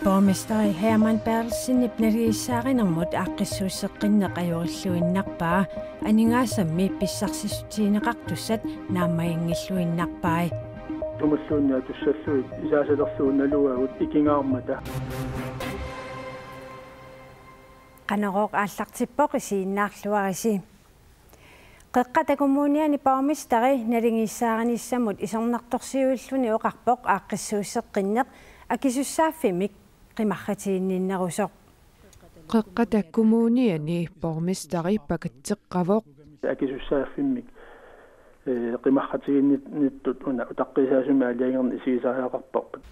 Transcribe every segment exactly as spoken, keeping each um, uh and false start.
Borgmesteri Hermann Berthelsenip naligissaarinermut aaqqissuusseqqinneq ajorilluinnarpaa, aningaasammi pissarsissutigineqartussat naammaginngilluinnarpai. Tumalluunniit atussallugit isaasalerlugu naluagut ikingaarmata. Qanorooq aallartippoq, isiginnaarluarisi. Qeqqata Kommuniani borgmesteri naligiissaarinissamut isornartorsiuilluni oqarpoq aaqqissuusseqqinneq akisussaaffimmik qimarratiginninnerusoq. Qeqqata Kommuniani borgmesteri pakatseqqavoq. Akisussaaffimmik, ee, qimarratiginnittut una utaqqiisaasumik aalajangerneq isigisariaqarparput.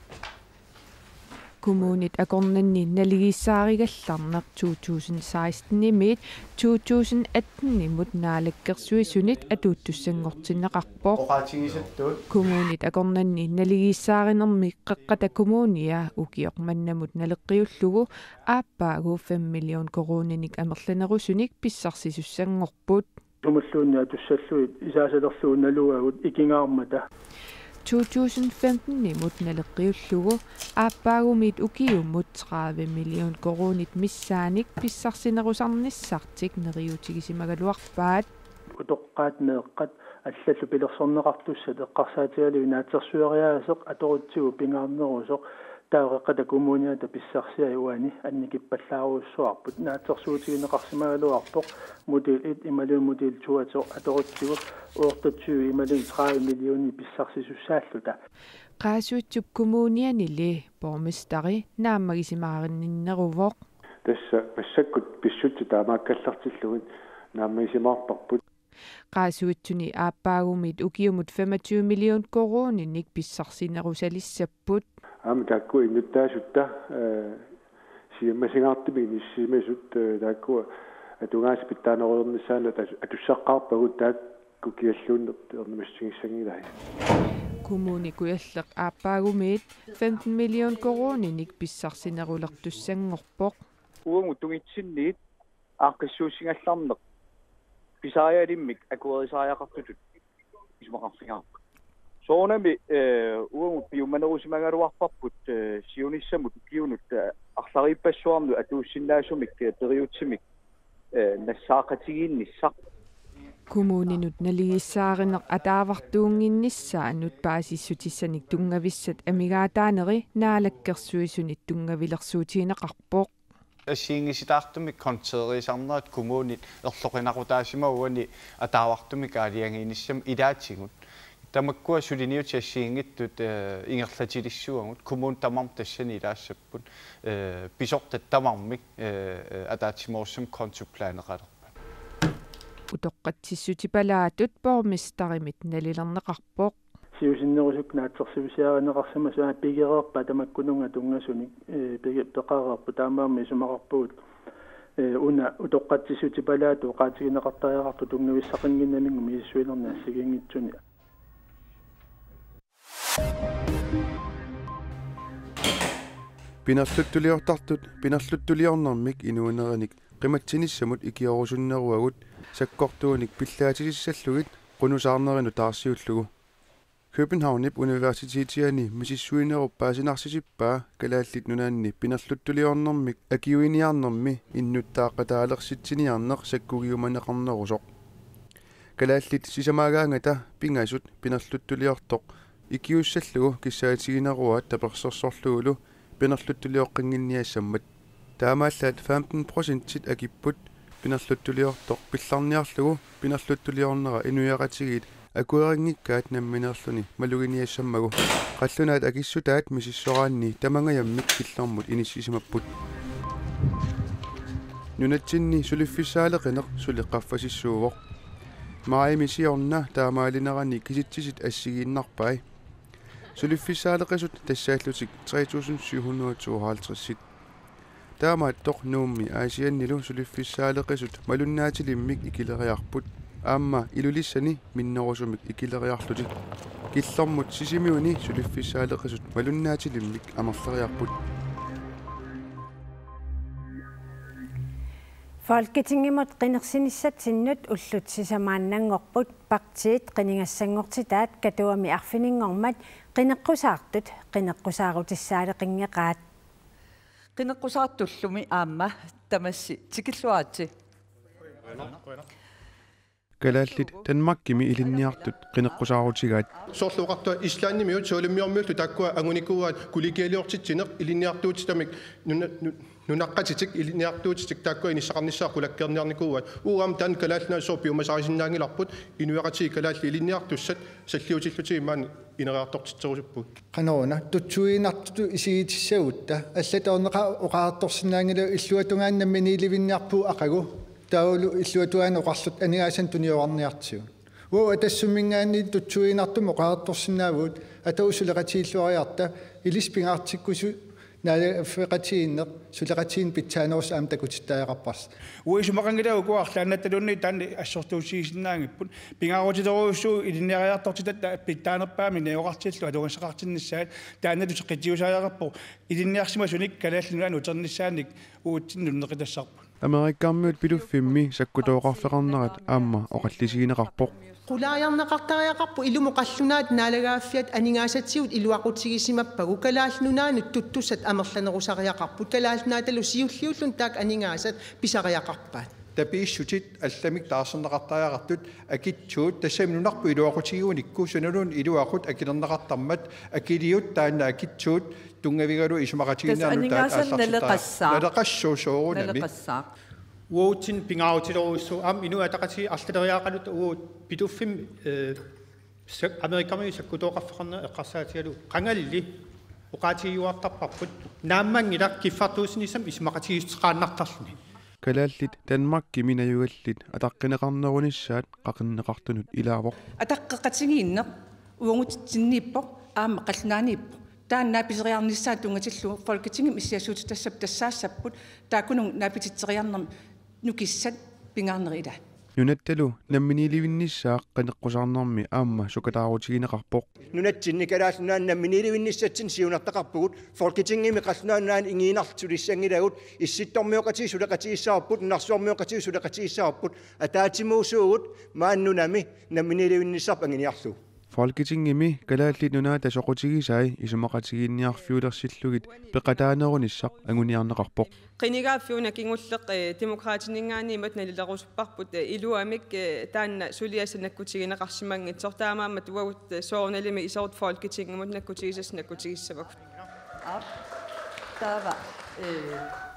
Kommunit akornanni naligiissaarigallarneq to tusind seksten-imiit to tusind atten-imut Naalakkersuisunit atuuttussanngortinneqarpoq. Oqaatigisattut. Kommunit akornanni naligiissaarinermi Qeqqata Kommunia ukioq mannamut naleqqiullugu aappaagu fem million koruuninik amerlanerusunik pissarsisussanngorput. Tumalluunniit atussallugit isaasalerlugu naluagut ikingaarmata. To tusind femten-imut naleqqiullugu aappaagumiit ukiumut tredive million koruunit missaannik pissarsinerusarnissartik neriuutigisimagaluarpaat. Utoqqaat meeqqat allallu pilersorneqartussat eqqarsaatigalugit naatsorsueriaaseq atorutsigu pingaarnerusoq, taava Qeqqata Kommuniata pissarsiai uani annikippallaarujussuarput. Naatsorsuutigineqarsimagaluarpoq model et imaluunniit model to ato-, atorutsigu otteogtyve imaluunniit tredive millionit pissarsisussaalluta. Qaasuitsup Kommunianili borgmesteri naammagisimaarinninneruvoq. Tassa massakkut pissutsit taamaakkallartillugit naammagisimaarparput. Qaasuitsuni aappaagumiit ukiumut femogtyve million koruuninik pissarsinerusalissaput. Aamma taakku innuttaasutta, ee, siammasingaartumik inissisimasut, ee, taakku atugaasa pitsaanerujornissaannut atus-, atussaqqaarpagut, taakku kialluunneq ernumassutigissanngilai. Kommune Kujalleq aappaagumiit femten million koruuninik pissarsinerulertussanngorpoq. Uagut tungitsinniit aaqqissuussigallarneq pisarialimmik akuerisariaqartutut isumaqarfigaarput. Soorunami, ee, uagut piumanerusimagaluarparput, ee, siunissamut ukiunut, ee, arlariippassuarnut atuussinnaasumik, ee, periutsimik, ee, nassaaqatigiinnissaq. Kommuninut naligissaarineq ataavartuunnginnissaanut paasissutissanik tunngavissat amigaataaneri Naalakkersuisunit tunngavilersuutigineqarpoq. Assigiinngisitaartumik konteerisarnerat kommunit erloqinaqutaasimavoq uani ataavartumik aalajangiinissamut ilaatigut. Tamakkua suliniutit assigiinngitsut, ee, ingerlatilissuagut, kommunit tamarmik tassani ilaassapput, ee, pisortat tamarmik, ee, ee, ataatsimoorsummik kontoplaneqalerpat. Utoqqatsissutipalaatut borgmesterimit nalilerneqarpoq. Siusinnerusukkut naatsorsuusiarineqarsimasut aamma pigereerpaat tamakkununnga tunngasunik, ee, pige-, peqareerput, taamaammat isumaqarpugut, ee, una utoqqatsissutipalaatut oqaatigineqartariaqartoq tunngavissaqannginnamigumi misissuinerni assigiinngitsuni. Pinerluttuliortartut pinerluttuliornermik inuunerinik qimatsinissamut ikiorusunneruagut sakkortuunik pillaatisissallugit qunusaarnerinut taarsiullugu. Københavnip Universitetiani misissuinerup paasinarsisippaa Kalaallit Nunaanni pinerluttuliornermik akiuiniarnermi innuttaaqataalersitsiniarneq sakkugiumaneqarnerusoq. Kalaallit sisamaagaangata pingasut pinerluttuliortoq ikiussallugu kissaatigineruaat tapersersorlugulu pinerluttulioqqannginniassammat. Taamaallaat femten procentit akipput pinerluttuliortoq pillarniarlugu pinerluttuliornera inuiaqatigiit akuerinngikkaat nammineerluni maluginiassammagu. Qallunaat akissutaat misissoraanni tamangajammik killormut inissisimapput. Nunatsinni suliffissaaleqineq suli qaffasissuuvoq. Maajimi siorna taamaalinerani kisitsisit assigiinnarpai. Suliffissaaleqisut tassaallutik tre tusind syv hundrede tooghalvtreds. Taamaattoq Nuummi Aasiannilu suliffissaaleqisut malunnaatilimmik ikileriarput, aamma Ilulissani minnerusumik ikileriarlutik. Killormut Sisimiuni suliffissaaleqisut malunnaatilimmik amerleriarput. Folketingimut qinersinissatsinnut ullut sisamaannanngorput partiit qinigassanngortitaat Katuami arfininngormat qineqqusaartut qineqqusaarutissaqaleqinngikkaat. Qineqqusaartullumi aamma tamassi tikilluaritsi. Kalaallit Danmarkimi ilinniartut qineqqusaarutigaat. Soorlu oqartunga Islandimiut Savalimmiormiullu taakkua angunikuuaat kollegialiortitsineq ilinniartuutitamik nuna-, nu-, nunaqqatitik ilinniartuutitik taakkua inissaqarnissaat qulakkeerniarnikuuaat. Uagut aamma taanna Kalaallit Nunaanni sooq piumasarisinnaanngilarput inuiaqatigiit kalaallit ilinniartussat salliutillutigit maani ineriartortitserusuppugut. Qanoruna tutsuiginartutut isigisarutta allatut orneqa oqartorsinnaanngilagut illuatungaani namminiilivinniarpugut aqagu taavalu illuatungaani oqarluta aningaasanik tuniorarniartigu. Uagut Atassumminngaanniit tutsuiginartumik oqartorsinnaavugut atuusuleqatigiilluariarta ilissi pingaartikkusuugut naalagaaffeqatigiinneq suleqatigiinneq pitsaanerusoq aamma takutittariaqarparsi. Uanga isumaqanngilagut uku arlaannattaluunniit taanna assortuussisinnaanngipput. Pingaarutilerujussuuvoq ilinniariartortitatta pitsaanerpaamik najugaqartillugu atugassaqartinnissaat taanna tuseqqitsiusariaqarpoq ilinniarsimasunik Kalaallit Nunaanni uternissaannik uatsinnut nunneqitassarput. Amerikkarmiut Piluffimmi sakkutooqarfeqarnerat aamma oqallisigineqarpoq. Qulaajarneqartariaqarpoq ilumut qallunaat naalagaaffiat aningaasatigut iluaqutigisimappagu Kalaallit Nunaannut tuttussat amerlanerusariaqarput Kalaallit Nunaatalu siulliulluni taakku aningaasat pisariaqarpaat. Tapiissutit allamik taarserneqartariaqartut akitsuut tassami nunarput iluaqutigigunikku sunaluunniit iluaqut akilerneqartarmat akiliut taanna akitsuut tunngavigalugu isumaqatigiinnerat nutaat aallartittariaqarput. Naleqassaaq. Naleqassuusoorunami. Naleqassaaq. Uatsinnut pingaarutilerujussuuvoq aamma Inuit Ataqatigiit arlaleriarluta uagut Pituffimmi, eh, sak-, Amerikkarmiut sakkutooqarfeqarnerat eqqarsaatigalugu qangalli oqaatigiuartarparput naammanngilaq kiffartuussinissamut isumaqatigiissuteqaannartarluni. Kalaallit Danmarkimi najugallit ataqqineqarnerunissaat qaqinneqartunut ilaavoq. Ataqqeqatigiinneq uagutsinniippoq aamma qallunaaniippoq. Taanna piseriarnissaat tunngatillugu Folketingimi issiassuutitassap tassaassapput taakkununnga naapititseriarnermi nukissat pingaarnerit ilaat. Nunattalu namminiilivinnissaat qineqqusaarnermi aamma sukataarutigineqarpoq. Nunatsinni Kalaallit Nunaanni namminiilivinnissatsinnik siunertaqarpugut Folketingimi Qallunaat Nunaannut igiinnarluta sulissanngilagut Issittormiuuqatigiit suleqatigissavarput, nunarsuarmiuuqatigiit suleqatigissavarput, ataatsimuusuugut maani nunami namminiilivinnissarput anguniarlugu. Folketingimi Kalaallit Nunaata soqutigisai isumaqatigiinniarfiulersillugit peqataanerunissaq anguniarneqarpoq. Qinigaaffiup una kingulleq, eh, Demokraatininngaanniit imatut nalilerusupparput, eh, iluamik, eh, taanna suliassaq nakkutigineqarsimanngitsoq taamaammat uagut, eh, soorunalimi iserutta Folketingimut nakkutigisassat nakkutigissavagut. Aap. Taava, eh,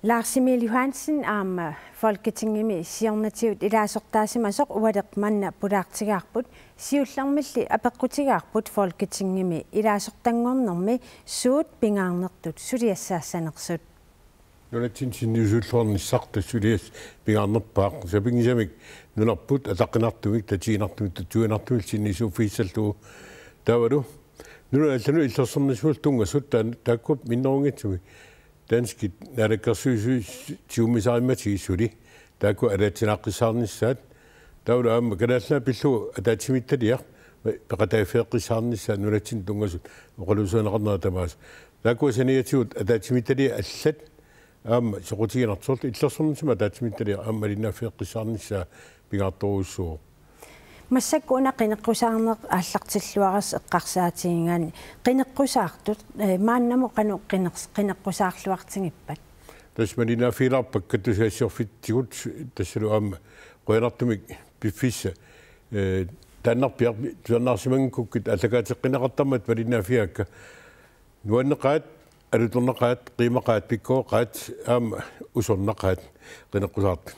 Lars Emil Johansen aamma Folketingimi siornatigut ilaasortaasimasoq ualeq manna pulaartigaarput, siullermilli apeqqutigaarput Folketingimi ilaasortanngornermi suut pingaarnertut suliassaassanersut. Nunatsinni sinniisuulluarnissaq tassa suliassaq pingaarnerpaaq sapinngisamik nunarput ataqqinartumik, tatiginartumik, tutsuiginartumik sinniisuuffigissallugu. Taavalu nunat allanut illersornissamullu tunngasut taan-, taakkua minnerunngitsumik danskit naalakkersuisui tigummisarimmatigisut suli taakkua ataatsinaaqqissaarnissaat. Taavalu aamma Kalaallit Nunaat pillugu ataatsimiititaliaq peqataaffeeqqissaarnissaa nunatsinni tunngasut oqaluuseqarnerat tamaasa. Taakkua saniatigut ataatsimiititaliat allat aamma soqutiginartoq soorlu illersornissamut ataatsimiititaliaq aamma malinnaaffeeqqissaarnissaa pingaartorujussuuvoq. Massakkut una qineqqusaarneq aallartilluarassi eqqarsaatigigaanni qineqqusaartut, eh, maannamut qanoq qineq-, qineqqusaarluartigippat? Tassa malinnaaffigilaarpakka tusagassiorfitsigut tassalu aamma qujanartumik piffissaq, eh, taannarpiaq tusarnaarsimanngikkukkit aallakaateqqinneqartarmata malinnaaffigaakka. Nuanneqaat, alutornaqaat, qiimaqaat, pikkoreqaat, aamma usornaqaat qineqqusaartut.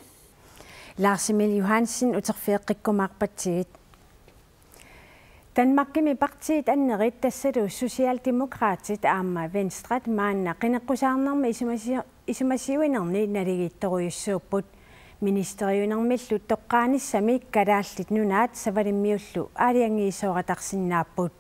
Lars Emil Johansen, uterfigeqqikkumaarpatsigit. Danmarkimi partiit annerit tassalu Socialdemokratit aamma Venstret maanna qineqqusaarnermi isumasi-, isumasiuinerni naligiittorujussuupput. Ministeriunermillu toqqaanissami Kalaallit Nunaat Savalimmiullu aalajangiisooratarsinnaapput.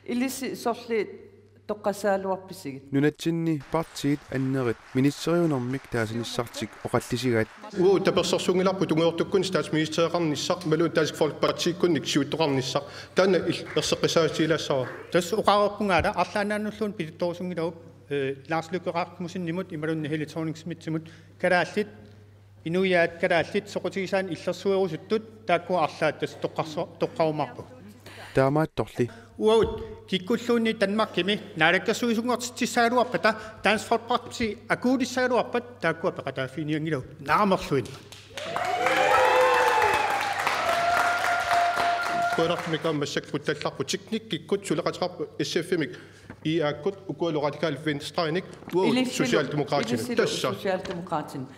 Ilissi sorliit toqqassagaluarpisigit? Nunatsinni partiit annerit ministeriunermik taasinissartik oqallisigaat. Uagut tapersersuunngilarput tungujortukkunni statsministereqarnissaq, imaluunniit Dansk Folkepartikkunnik siuttoqarnissaq. Taanna il-, erseqqissaatigilaassavara. Tassa oqareerpunga ala arlaannaannulluunniit pituttorusunngilagut. Eh, Lars Løkke Rasmussenimut imaluunniit Helle Thorning-Schmidtimut kalaallit, inuiaat kalaallit soqutigisaannik illersuerusuttut taakkua arlaat tassa toqqarso-, toqqarumaarpagut. Taamaattorli. Uagut kikkulluunniit Danmarkimi naalakkersuisunngortitsissagaluarpata Dansk Folkeparti akuutissagaluarpat taakkua peqataaffiginianngilagut naamerluinnaq. Qujanartumik aamma massakkut tallarput teknikkikkut suleqateqarpoq S F-imik I A-kkut ukua Radikale Venstrenik uagut Socialdemokratinik. Tassa. Socialdemokratinik.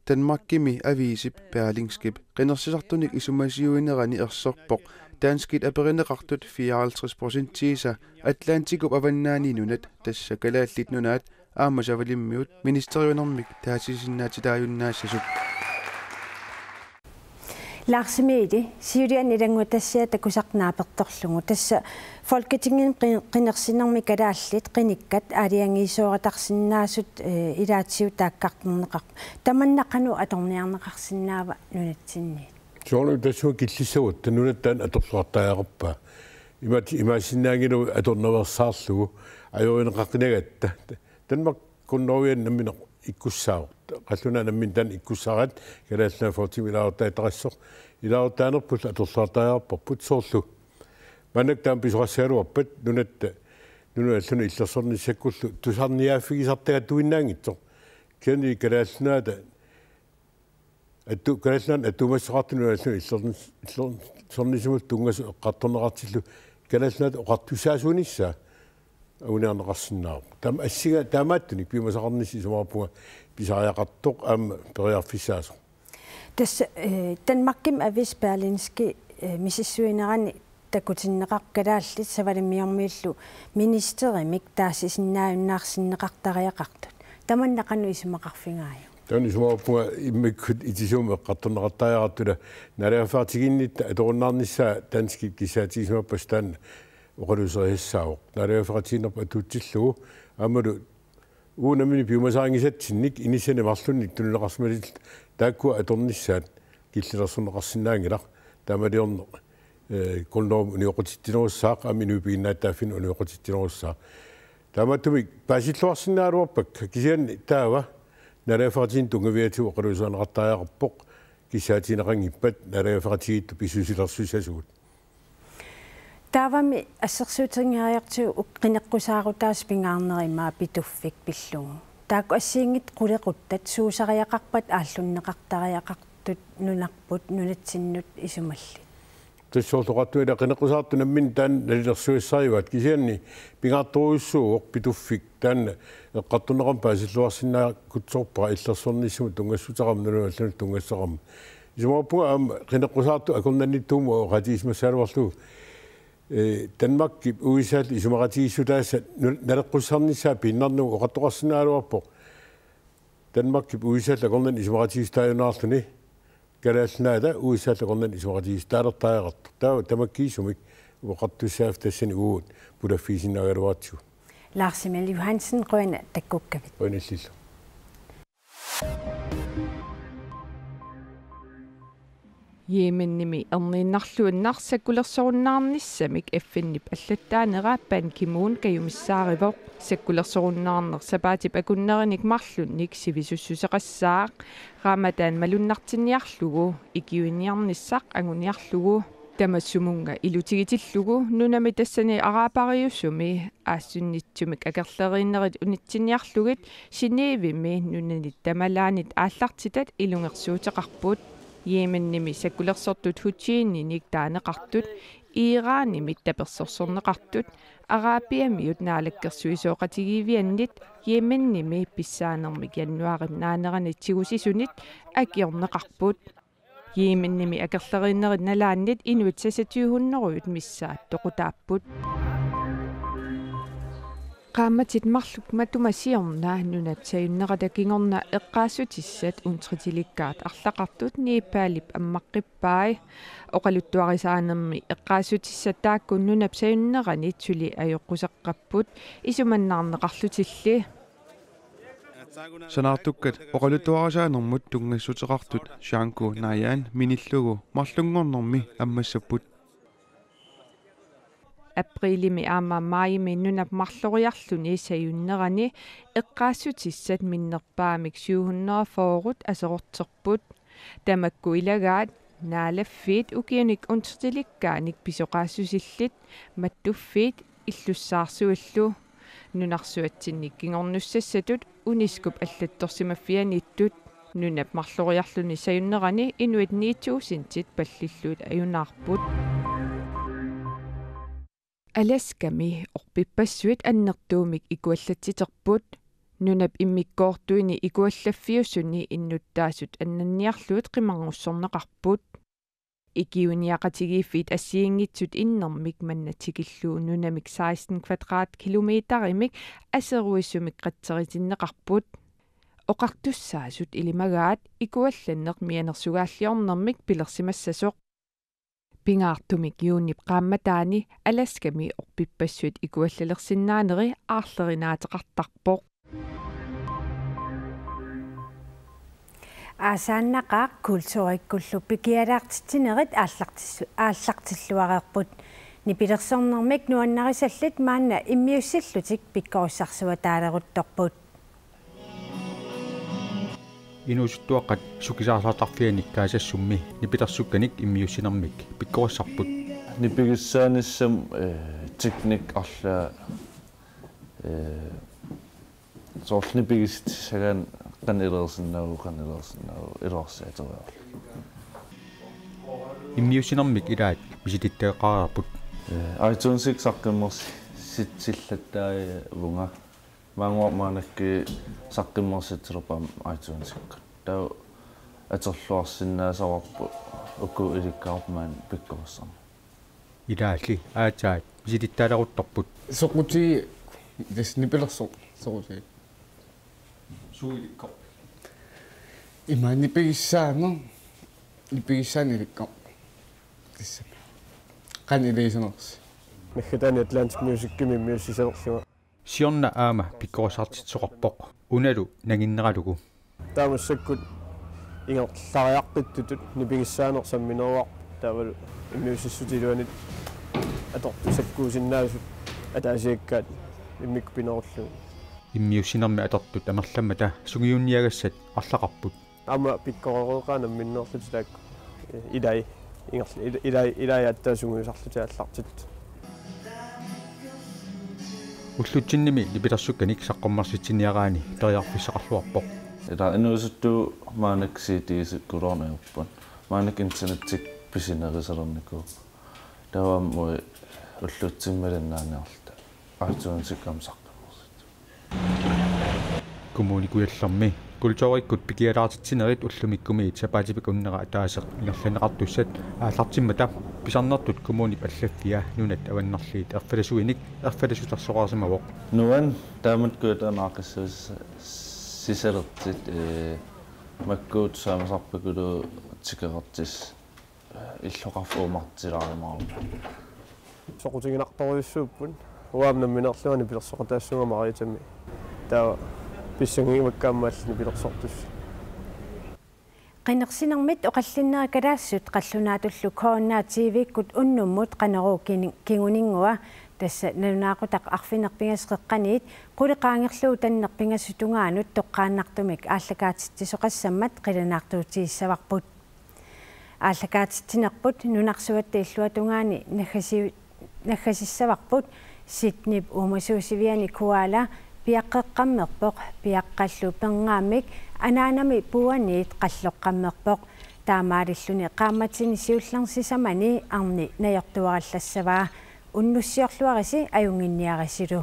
Danmarkimi aviisip Berlingskep qinersisartunik isumasiuinerani erserpoq danskit aperineqartut fireoghalvtreds procentiisa Atlantikup avannaani nunat, tassa Kalaallit Nunaat aamma Savalimmiut, ministeriunermik taasisinnaatitaajunnaassasut. Lars Emil, siuliani ilanngutassiaq takusaq naapertorlugu. Tassa Folketingimi qi-, qinersinermi kalaallit qinikkat aalajangiisoortarsinnaasut, eh, ilaatigut taakkartorneqarput. Tamanna qanoq atorniarneqarsinnaava nunatsinniit? Soorlu tassunga killissavut, nunatta taanna atorluartariaqarpaa. Imaat-, imaassinnaanngilagut atornaveersaarlugu ajorineqaqinagatta. Danmark grundloviani nammineq ikkussaavoq. Qallunaat nammineq taanna ikkussaaraat, Kalaallit Nunaat Folketingimi ilaasortaataqassaaq. Ilaasortaanerpullu atorluartariaqarparput soorlu. Maannakkut taama pisoqassagaluarpat nunatta, nunanut allanut illersornissakkullu tusarniaaffigisartagatuinnaanngitsoq. Kisianni Kalaallit Nunaata attu-, Kalaallit Nunaanni attuumassuteqartut nunanut allanut illernis-, illersornissamut tunngasut eqqartorneqartillu Kalaallit Nunaata oqartussaasuunissaa anguniarneqarsinnaavoq. Taama assinga taamaattunik piumasaqarnissaq isumaqarpunga pisariaqartoq aamma periarfissaasoq. Tassa, eh, Danmarkimi aviisi Berlingske, eh, misissuinerani takutinneqarpoq kalaallit savalimmiormiillu ministerimik taasisinnaajunnaarsinneqartariaqartut. Tamanna qanoq isumaqarfigaajuk? Taanna isumaqarpunga immikkut itisuumik eqqartorneqartariaqartut, naalagaaffeqatigiinnitta atorunnaarnissaa danskit kissaatigisimappassuk taanna oqaluuserisassaasoq. Naalagaaffeqatigiinnerput atuutsillugu aammalu uagut nammineq piumasarinngisatsinnik inissanik marlunnik tunineqarsimatilluta taakkua atornissaat killilersorneqarsinnaanngilaq. Taamaliorneq, eh, grundlovimi unioqqutitsinerussaaq, aamma inuit piginnaatitaaffinnut unioqqutitsinerussaaq. Taamaattumik paasilluarsinnaagaluarpakka, kisianni taava naalagaaffeqatigiinni tunngaviatigut oqaluuserineqartariaqarpoq kissaatigineqanngippat naalagaaffeqatigiittut pissusilersussasugut. Taavami assersuutiginngiariartigu uk-, qineqqusaarutaasa pingaarnerit imaappoq Pituffik pillugu. Taakku assigiinngitsut qulequttat suusariaqarpat aallunneqartariaqartut nunarput nunatsinnut isumallit? Tassa soorlu oqartunga ila qineqqusaartut nammineq taanna nalilersugassaraat, kisianni pingaartorujussuuvoq Pituffik taanna eqqartorneqarmat paasilluarsinnaakutsoorpara illersornissamut tunngassuteqarmat nunanut allanut tunngassuteqarmat. Isumaqarpunga aamma qineqqusaartut akornanniittumut oqaatigisimassagaluarlugu. Eh, Danmarkip U S A-llu isumaqatigiissutaasa nu-, naleqqussarnissaa piinnarnagu oqartoqarsinnaagaluarpoq. Danmarkip U S A-llu akornanni isumaqatigiissutaajunnaarluni Kalaallit Nunaata U S A-llu akornanni isumaqatigiissutaalertariaqartoq. Taava tamakkiisumik oqartussaaffik tassani uagut pulaffigisinnaagaluaratsigu. Lars Emil Johansen, qujanaq takkukkavit. Qujanaq illillu. Yemenimi erniinnarluinnaq sakkulersorunnaarnissamik F N-ip allattaanera Ban Ki-moon kajumissaarivoq. Sakkulersorunnaarneq sapaatip akunnerannik marlunnik sivisussuseqassaaq. Ramadan malunnartinniarlugu, ikiuiniarnissaq anguniarlugu, tamassumunnga ilutigitillugu nunami tassani araapariusumi aassunnitsumik akerleriinnerit unitsinniarlugit Genèvemi nunanit tamalaanit aallartitat ilungersuuteqarput. Yemenimi sakkulersortut Houthininik taaneqartut, Iranimit tapersersorneqartut, Arabiamiut naalakkersuisooqatigiiviannit Yemenimi pissaanermik januaarip naanerani tigusisunit akiorneqarput. Yemenimi akerleriinnerit nalaannit inuit seksogtyve hundrede missaat toqutaapput. Qaammatit marluk matuma siorna nunap sajunnerata kingorna eqqaassutissat untritiliikkaat arlaqartut Nepalip ammaqqippai. Oqaluttuarisaanermi eqqaassutissat taakku nunap sajunneranit suli ajoquseqqapput isumannaarneqarlutilli. Sanaartukkat oqaluttuarisaanermut tunngassuteqartut Shanko Nayan minillugu marlunngornermi ammassapput. Aprilimi aamma maajimi nunap marloriarluni sajunnerani eqqaassutissat minnerpaamik syv hundrede fyrre aserorterput. Tamakku ilagaat naalaffiit ukiunik untertilikkaanik pisoqaassusillit, mattuffiit illussaarsuillu. Nunarsuatsinni kingornussassatut UNESCO-p allattorsimaffianiittut nunap marloriarluni sajunnerani inuit ni tusindit pallilluit ajunaarput. Alaskami orpippassuit annertuumik ikuallatsiterput. Nunap immikkoortuini ikuallaffiusuni innuttaasut annanniarlugit qimarngussorneqarput. Ikiuiniaqatigiiffiit assigiinngitsut innermik manna tikillugu nunamik seksten kvadratkilometerimik aseruisumik qatseritinneqarput. Oqartussaasut ilimagaat ikuallanneq mianersugaalliornermik pilersimassasoq. Pingaartumik juunip qaammataani Alaskami orpippassuit ikuallalersinnaaneri aarlerinaateqartarpoq. Aasaannaqaaq kulturikkullu pikialaartitsinerit aallartissu-, aallartilluareerput. Nipilersornermik nuannarisallit maanna immiussillutik pikkorissarsuataaleruttorput. Inuusuttuaqqat sukisaarsaartarfiannik Kaasassummi nipilersukkanik immiussinermik pikkorissarput. Nipigissaanissam, eh, teknik arla, eh, soorlu nipigissagaanni qanoq ilersinnaavugut, qanoq ilersinnaavugut, iluarsiateriarlugit. Immiussinermik ilaat misilittagaqareerput. Eh, iTunes-ikkut saqqummersitsillattaavunga. Maannguaq maannakkut saqqummersitsilerput aamma iTunes-ikkut. Taava atorluarsinnaassavarput uku ilikkaarput maani pikkorissarneq. Ilaalli aatsaat misilittaaleruttorput. Soqutigigakku, tassa nipilersoq soqutigigakku. Suut ilikkoq? Ima nipigissaaneq, nipigissaaneq ilikkoq. Tassa. Qanoq iliuuseqarnersoq. Naggataani Atlantic Musicimi immiussisalerlunga. Siorna aamma pikkorissartitsisoqarpoq, unalu nanginneralugu. Taava massakkut ingerlariaqqittutut nipigissaaneq sammineruarput, taavalu immiussissutit iluanit atortut sakkuusinnaasut ataasiakkaat immikkut pinerullugit. Immiussinermi atortut amerlammata sungiunniagassat arlaqarput. Aamma pikkorereeqaat namminneerlutik taakku. Ilai, ingerl-, il-, ilai, ilai aatsaat sungiusarlutik aallartittut. Ullutsinnimi nipilersukkanik saqqummersitsiniaraanni periarfissaqarluarpoq. Ila inuusuttuut maannakkut C D-sikkulluunniit ajorput. Maannakkut internettikkut pisinerusalernikuupput. Taava aamma ullutsinni malinnaaniarluta iTunes-ikkut aamma saqqummersitsisut. Kommune Kujallermi kulturikkut pikialaartitsinerit ullumikkumiit sapaatip akunnera ataaseq ingerlanneqartussat aallartimmata pisarnertut kommunip allaffia Nunat Avannarliit erfalasuinik erfalasutersoqarsimavoq. Nuan taamatut kujataani aaqqissuussissalerlutik, ee, makku tusaamasarpakuluuvoq tikeqartissat illoqarfik uummartilaarumaarmat. Soqutiginartorujussuupput. Uanga nammineerlunga nipilersoqataassunga Mariatami. Taava pissangagimakka aamma allat nipilersortussat. Qinersinermit oqallinnerit kalaallisut qallunaatullu K N R T V-kkut unnummut Qanorooq kin-, kinguninngua, tassa nalunaaqutaq arfineq-pingasut qeqqaniit, qulit qaangerlugu tanneq pingasut tungaanut toqqaannartumik aallakaatitsisoqassammat qilanaartuutigissavarput. Aallakaatitsinerput nunarsuatta illuatungaani naggasi-, naggasissavarput. Sydneyp uumasuusiviani koala piaqqeqqammerpoq, piaqqallu pernaammik anaanami puuaniit qalloqqammerpoq. Taamaalilluni qaammatini siullerni sisamani arni najortuarallassavaa. Unnussiorluarisi ajunnginniarisilu.